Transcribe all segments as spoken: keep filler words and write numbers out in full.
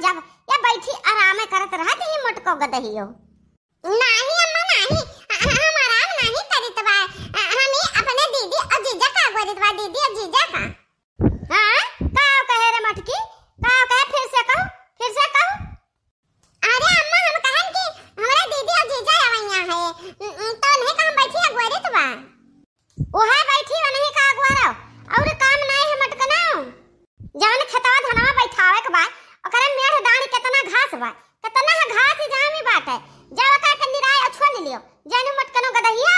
जब या बैठी आराम करत रहत ही मोटको गदहियो। नाही अम्मा नाही, अ-, अ-, हम आराम नाही करित बा। अ, हम ही अपने दीदी और जीजा का अगोरित बा, दीदी और जीजा का। हाँ, का कहे रे मटकी? का कहे? फिर से कहू, फिर से कहू। अरे अम्मा, हम कहन कि हमरा दीदी और जीजा अवैया है, न-, न-, तो उन्हें का हम बैठी अगोरित बा। उहे बैठी उन्हें का अगोरो, और काम नाई है मटकनो। जवन खेतवा धनवा बैठावे के बा, ओकरे मेड़ दानी केतना घास बा, केतना है घास ही जामी बाटे, जब का के निराय और छोल लियो, जानी मटकनो गदहियो।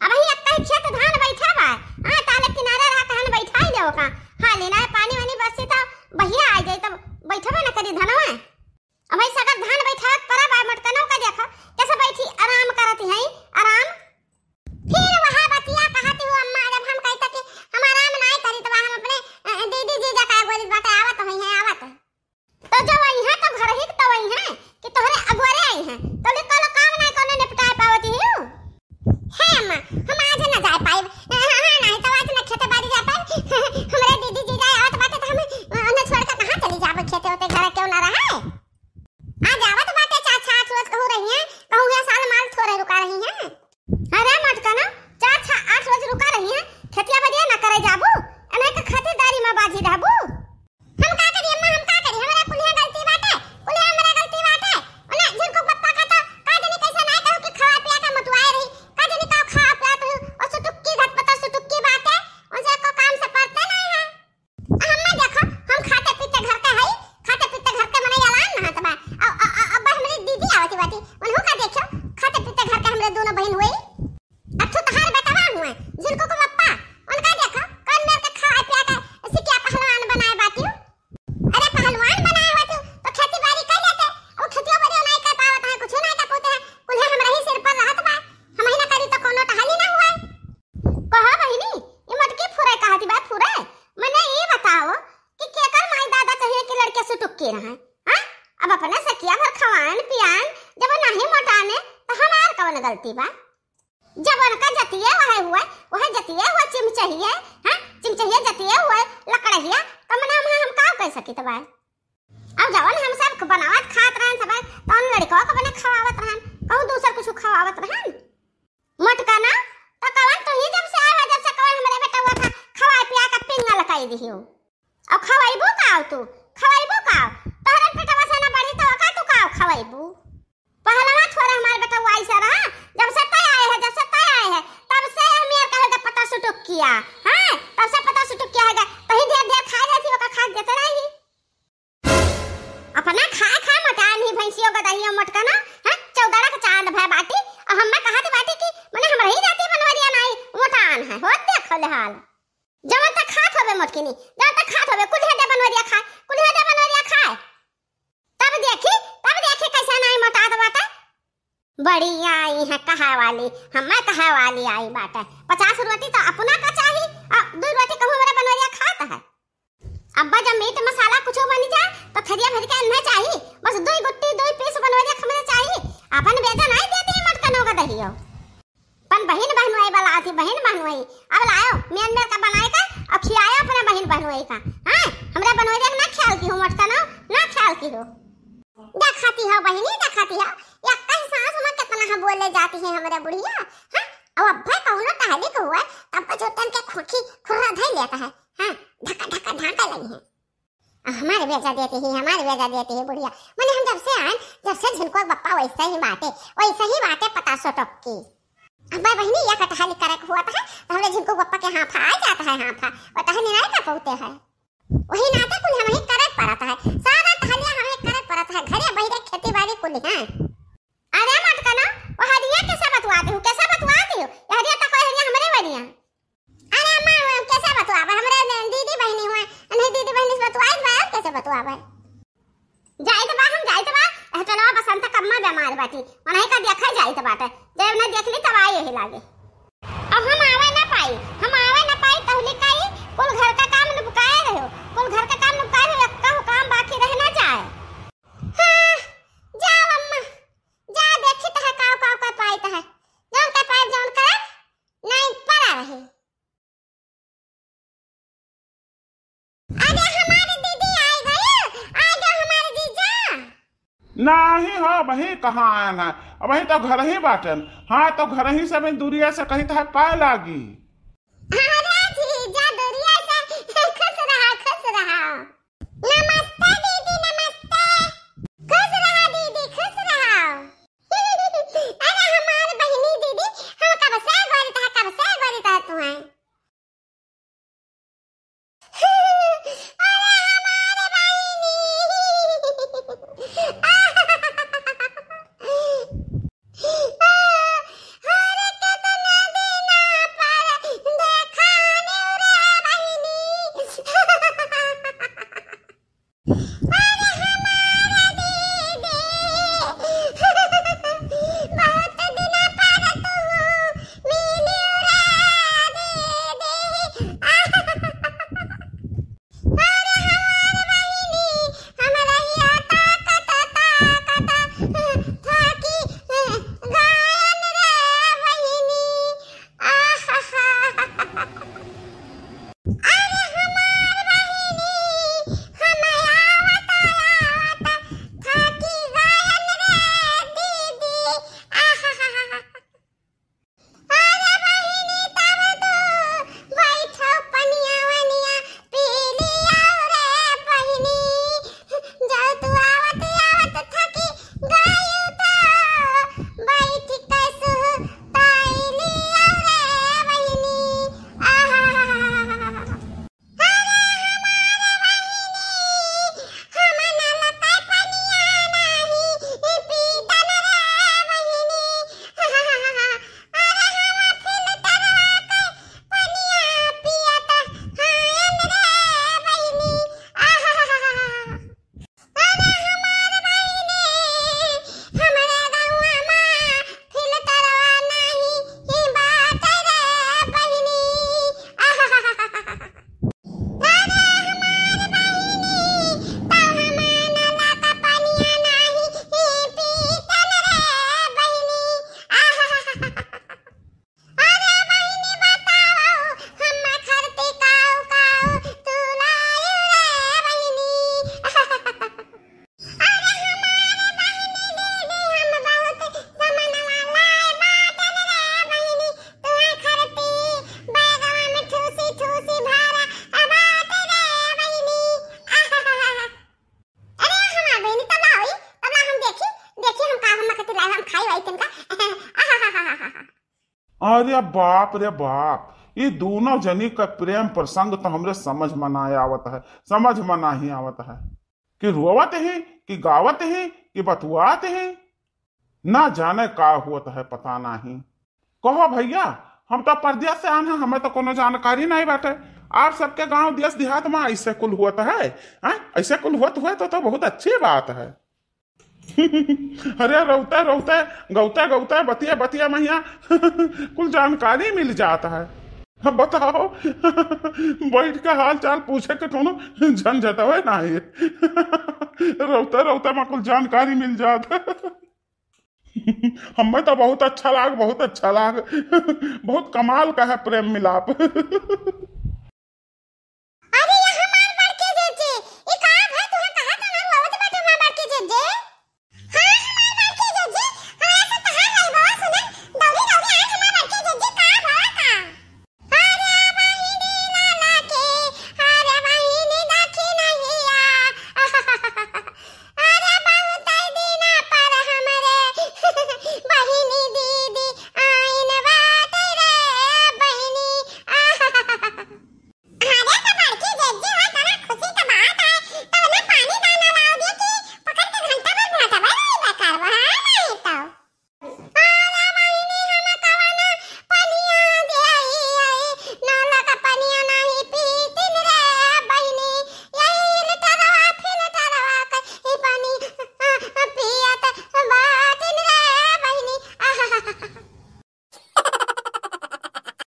अबही एक्का ही खेत धान बैठा बा। हाँ, ताले किनारे रहा कहन बैठाई ले ओका। हाँ, लेना है पानी वानी बरसी तो बहिया आ जाई, तब बैठबे न करी धनवा। अबही सगर धान बैठावे के परा बा, मटकनो का देखो, कैसे बैठी आराम करत है, आराम। फिर वह बतिया कहती हूँ अम्मा, जब हम कहता कि हम आराम नाई करी, तो हम अपने, अ, दीदी जीजा का बोली बाटे, आवत हुई है, आवत। तो जब आई है तो घर ही तो आई है कि तोहरे अगोरे आई है, तो ले कल काम ना कोनो निपटाए पावती हूँ। हे अम्मा, हम आज ना जाए पाइब। हाँ, हाँ, नहीं तो आज ना खेते बाड़ी जा पाइब। हमरे दीदी जीजा आवत बाटे तो हम उन्हें छोड़ के कहाँ चली जाबो? खेते होते घर क्यों ना रहे? आज आवत बाटे चार छह आठ रोज कहूँ रही है, कहूँ ये साल माल थोड़े रुका रही है। अरे मटकनो, चार छह आठ रोज रुका रही है, खेतिया बदिया ना करे जाबू, एने के खातिरदारी में बाझी रहबू। हम का करी अम्मा, हम का करी? हमरा कुल्हे गलती बाटे, कुल्हे हमरा गलती बाटे। ओने झिनकू पप्पा का तो का जानी कैसे नाय कहू कि खवा पिया के मोटुआए रही, का जानी का खवा पिया तू, ओ सुटुक्की घटपटा सुटुक्की बाटे, उनसे को काम से पड़ते नहीं है। अम्मा देखो, हम खाते पीते घर के हई, खाते पीते घर के मने अलान नहात बा। अब, अब, अब, अब हमरी दीदी आवती बाटी, उन्हों का देखो, खाते पीते घर के हमरे दोनों बहिन हुई। अब तो तहार बेटवा हुए, झिनकू को पप्पा, उनका देखो, कौन मेर के खवा पिया के सिकिया पहलवान बनाए बाटियो। अरे पहलवान बनाए बाटियो, तो खेती बाड़ी कर लेते, अब खेतियो बाड़ी नहीं कर पावत है, कुछ नहीं कर पाते हैं, कुल्हे हमरा ही सिर पर रहत बा, हम ही ना करी तो कोनो टहली ना हुए। कहा बहिनी, ये मटकी फुरे कहती बा फुरे, मने ये बताओ कि केकर माई दादा चाहिए कि लड़के सुटुक्की रहे, हाँ? अब अपने सकिया भर खवान पियान, जब नहीं मोटाने, तो हमार कौन गलती बा? जब उनका जतिये वह हुए, वह जतिये हुए चिमचहिए, हाँ? चिमचहिए जतिये हुए लकड़हिया, तो मने हम, हम का कह सकित बा? अब जवन हम सब बनावत खात रहन सब, तौन लड़कवा को बने खवावत रहन, कहूँ दूसर कुछ खवावत रहन। मोटका ना, तो कवन तू ही जब से आवा, जब से कवन हमरे बेटवा का खवाए पिया के पिंगल कई दिहियो। अब खवाइबू का तू? खवाइबू का? तोहरे पेटवा से ना बढ़ी तो का तू का खवाइबू? पहलवा छोरे हमार बेटवा ऐसे रहा, जब से तय आए है, जब से तय आए है, तब से हमें कहे के पता सुटुक किया, हाँ? तब से पता सुटुक किया है, तही ढेर ढेर खा जाती, ओका खा देते रही। अपना खाए खाए मोटान ही भैंसियों का दहियो मोटका ना, हाँ? चौदड़ा के चांद भय बाटी, और हम्मा कहत बाटी कि मने हमरा ही जाति बनवरिया नाई मोटान है, होत देखो ले हाल। जवन तक खात होबे मोटकिनी, जवन तक खात होबे, कुल हेदे बनवरिया खाए, कुल हेदे बनवरिया खाए। तब देखी, तब देखी कैसे नाई मोटात बाटे। बड़ी आई है कहे वाली, हम्मा कहे वाली आई बाटे। पचास रोटी तो अपना का चाही, आ दो रोटी कहूँ मेरे बनवरिया खात है। अब्बा जब मीट मसाला कुछ बन जा तो थरिया भर के अन्ना चाही, बस दो गुट्टी दो पीस बनवरिया खमने चाही। अपन बेजा नाई देती मोटकनो का दहियो। अपन बहिन बहनोई वाला आती, बहिन बहनोई। अब लायो, मेन मेर का बनाए का, अब खियायो अपने बहिन बहनोई का। हाँ, हमरे बनोई देख ना ख्याल की हो मोटकनो, ना ख्याल की हो। देखाती हो बहिनी, देखाती हो। या कहीं सास में कितना है बोले जाती है हमरे बुढ़िया। हाँ, अब अब्बे कौनो टहली को हुआ, तब का जोतन के खोखी खुर्रा धई लेता है। हाँ, ढका ढका ढाका लगी है। हमारे बेजा देती ही, हमारे बेजा देती ही बुढ़िया। मने हम जब से आन, जब से झिनको बप्पा वैसे ही बाटे, वैसे ही बाटे पता सो टोकी। अब भाई बहिनी, या कटहल करे के हुआ था, तो हमरे झिनको बप्पा के हाफा आ जाता है, हाफा। वो टहली नहीं कर पाते हैं। वही नाते कुल हम ही करे पड़ता है। सारा टहलिया हमें करे पड़ता है। घरे बहिरे खेती बाड़ी कुल है। अरे मटकना, वो हरिया कैसे बतुआते हो? कैसे बतुआते हो? ये हरिया तक हरिया हमरे बनिया। अरे अम्मा, कैसे बतुआबे? हमरे ने दीदी बहिनी हुए, नहीं दीदी बहिनी से बतुआई बा, और कैसे बतुआबे? जाइत बा, हम जाइत बा, एह टोलवा बसंत कम्मा बीमार बाटी, उन्हीं का देखा जाइत बाटे, जब ना देख ली तब आई यही लागे। अब हम आवे ना पाई, हम आवे ना पाई, तहली काई, कुल घर का काम निपकाए रहो, कुल घर का काम निपकाए रहो, एक्का हो काम बाकी रह ना जाए। हाँ, जाओ अम्मा, जा देखी तह काव काव कर पाई तह, जौन कर पाई जौन कर, नहीं पड़ा रही। अरे हमारी दीदी आई गई, आ जाओ हमारी नाही हो, अबहीं कहाँ आयन है, अबहीं तो घरहीं बाटेन। हाँ, तो घरहीं से भी दूरिया से कहित है पाए लागी। अरे जीजा, दूरिया से खुश रहा, खुश रहा। नमस्ते दीदी, नमस्ते। खुश रहा दीदी, खुश रहा। अरे हमार बहिनी दीदी, हम कब से गोरी तहा, कब से गोरी तहा तू है। अरे हमार बहिनी। अरे केतना दिना पर देखानी रे बहिनी। अरे हमार दीदी, बहुत दिना पर तू मिली रे दीदी। अरे हमार बहिनी, हमरा हिया ताकत, ताकत, थाकी गायन रे बहिनी। आहा। अरे हमार बहिनी, हम आवत, आवत, थाकी गायन रे दीदी। आहा। अरे बहिनी, तब तू बैठो पनिया वनिया पी लिया रे बहिनी। जब तू आवत आवत थकी गयू तो बैठ के सुताई लिया रे बहिनी। आहा। अरे हमार बहिनी, हम नलका पनिया नाही पीतन रे बहिनी। अरे हम फिल्टरवा के पनिया पियत हायन रे बहिनी। अरे हमार बहिनी, हमरे गौवा मा फिल्टरवा नाही ही बाटे रे बहिनी। अरे हमार बहिनी, तब हम नलका पनिया नाही ही पीतन रे बहिनी। अरे बहिनी बताओ, हम खरती काऊ काऊ तू लायू रे बहिनी। अरे हमार बहिनी दीदी, हम बहुत समनवा लाए बाटन रे बहिनी। तू खरती बैगवा में ठूसी ठूसी भरा बाटे रे बहिनी। अरे हमार बहिनी तब ला होई, तब ला हम देखी, देखी हम का हम खरती लाए, हम खाई वाई तनका। अरे बाप रे बाप, ई दूनों जनी का प्रेम प्रसंग तो हमरे समझ में ना आवत है, समझ में नाही आवत है कि रोवत ही, कि गावत ही, कि बतुआत ही। ना जाने का होत है, पता नाही। कहो भइया, हम तो परदेस से आन हैं, हमें तो कोनो जानकारी नाही बाटे। आप सबके गाँव देस देहात मा ऐसे कुल होत है, हैं? ऐसे कुल होत हुए तो, तो बहुत अच्छी बात है। अरे रोवते रोवते, गौते गौते, बतिया बतिया महिया कुल जानकारी मिल जात है। अब बताओ, बैठ के हाल चाल पूछे के कोनो झंझटवे नाही। रोवते रोवते मा कुल जानकारी मिल जात है। हमें तो बहुत अच्छा लाग, बहुत अच्छा लाग। बहुत कमाल का है प्रेम मिलाप।